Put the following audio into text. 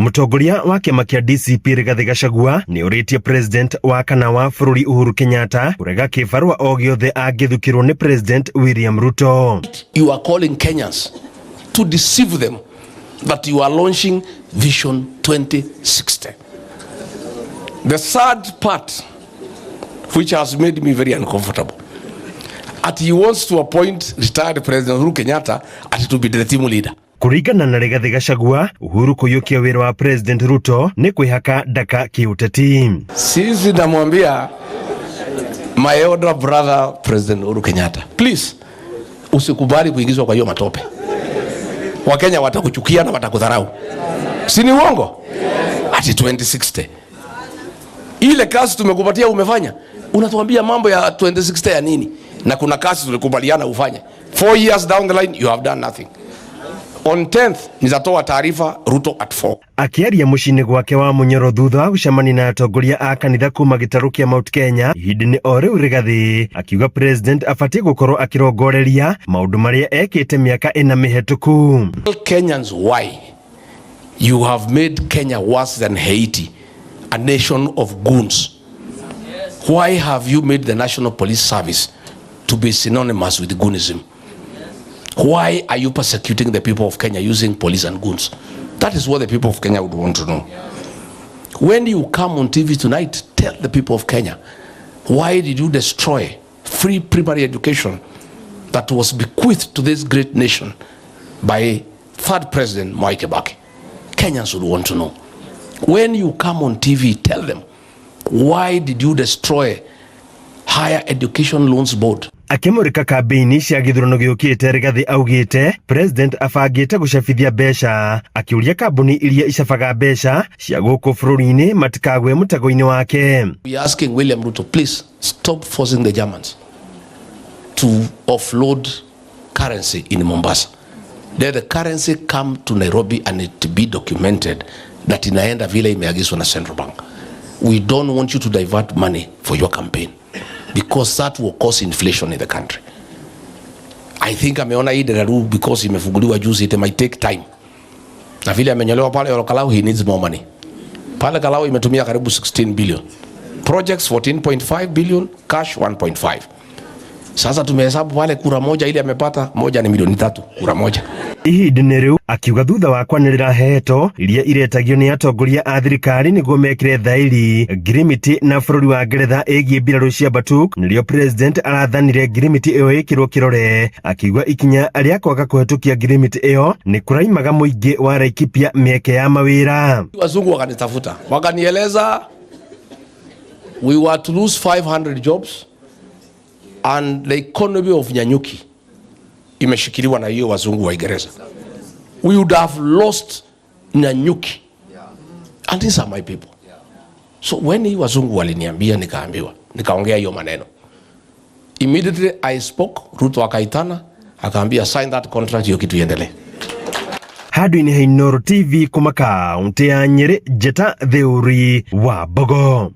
Mũtongoria wa kĩama kĩa DCP Rigathĩ Gachagua nĩ ũrĩtie president wa kana wa bũrũri Uhuru Kenyatta kũrega kĩbarũa o gĩothe angĩthukĩrwo nĩ President William Ruto. You are calling Kenyans to deceive them that you are launching Vision 2060. The sad part, which has made me very uncomfortable, at he wants to appoint retired President Uhuru Kenyatta at to be the team leader. Kũringana na Rigathĩ Gachagua, Uhuru kũiyũkia wĩra wa President Ruto nĩ kwĩhaka ndaka kĩũteti. Sisi namwambia my elder brother President Uhuru Kenyatta, please usikubali kuingizwa kwa hiyo matope. Wakenya watakuchukia na watakudharau, si ni uongo? Ati 2060 ile kazi tumekupatia umefanya, unatuambia mambo ya 2060 ya nini? Na kuna kazi tulikubaliana ufanye. 4 years down the line you have done nothing. On 10th nitatoa taarifa Ruto at 4. Akĩaria mũciĩ-inĩ gwake wa Munyoro thutha wa gũcemania na atongoria a kanitha kuma gĩtarũ kĩa Mount Kenya ihinda-inĩ o rĩu, Rigathĩ akiuga president abatiĩ gũkorwo akĩrongoreria maũndũ marĩa ekĩte mĩaka 4 mĩhetũku. Tell Kenyans why you have made Kenya worse than Haiti, a nation of goons. Why have you made the National Police Service to be synonymous with goonism? Why are you persecuting the people of Kenya using police and goons? That is what the people of Kenya would want to know. When you come on TV tonight, tell the people of Kenya, why did you destroy free primary education that was bequeathed to this great nation by third President Mwai Kibaki? Kenyans would want to know. When you come on TV, tell them, why did you destroy Higher Education Loans Board? Akĩmũrĩka kambĩini cia gĩthurano gĩũkĩte, Rigathĩ augĩte president abangĩte gũcabithia mbeca, akĩũria kambuni iria icabaga mbeca cia gũkũ bũrũri-inĩ matikagwe mũtego-inĩ wake. We are asking William Ruto, please stop forcing the Germans to offload currency in Mombasa. Let the currency come to Nairobi and it be documented that inaenda vile imeagizwa na central bank. We don't want you to divert money for your campaign because that will cause inflation in the country. I think ameona hii Deraru because imefunguliwa juzi, it might take time. Na vile amenyolewa pale Ol Kalou, he needs more money. Pale Kalau imetumia karibu 16 billion. Projects 14.5 billion, cash 1.5. Sasa tumehesabu pale kura moja ile amepata moja ni milioni 3 kura moja. Ihinda-inĩ rĩu akiuga thutha wa kwanĩrĩra heto iria iretagio nĩ atongoria a thirikari nĩguo mekĩre thaĩri ngirimiti na bũrũri wa Ngeretha ĩgiĩ mbirarũ cia Batuk, nĩrĩo president arathanire ngirimiti ĩyo ĩkĩrwo kĩrore, akiuga ikinya rĩa kwaga kũhetũkia ngirimiti ĩyo nĩ kũraimaga mũingĩ wa Laikipia mĩeke ya mawĩra. Wazungu wakanitafuta wakanieleza we were to lose 500 jobs and the economy of Nanyuki imeshikiliwa na hiyo wazungu wa Uingereza. We would have lost Nanyuki and these are my people. So when hii wazungu waliniambia, nikaambiwa, nikaongea hiyo maneno. Immediately I spoke, Ruto akaitana, akaambia sign that contract, hiyo kitu iendelee. Handũ-inĩ ha Inooro TV kuma kaũntĩ ya Nyĩrĩ, Njeta Theuri wa Mbogo.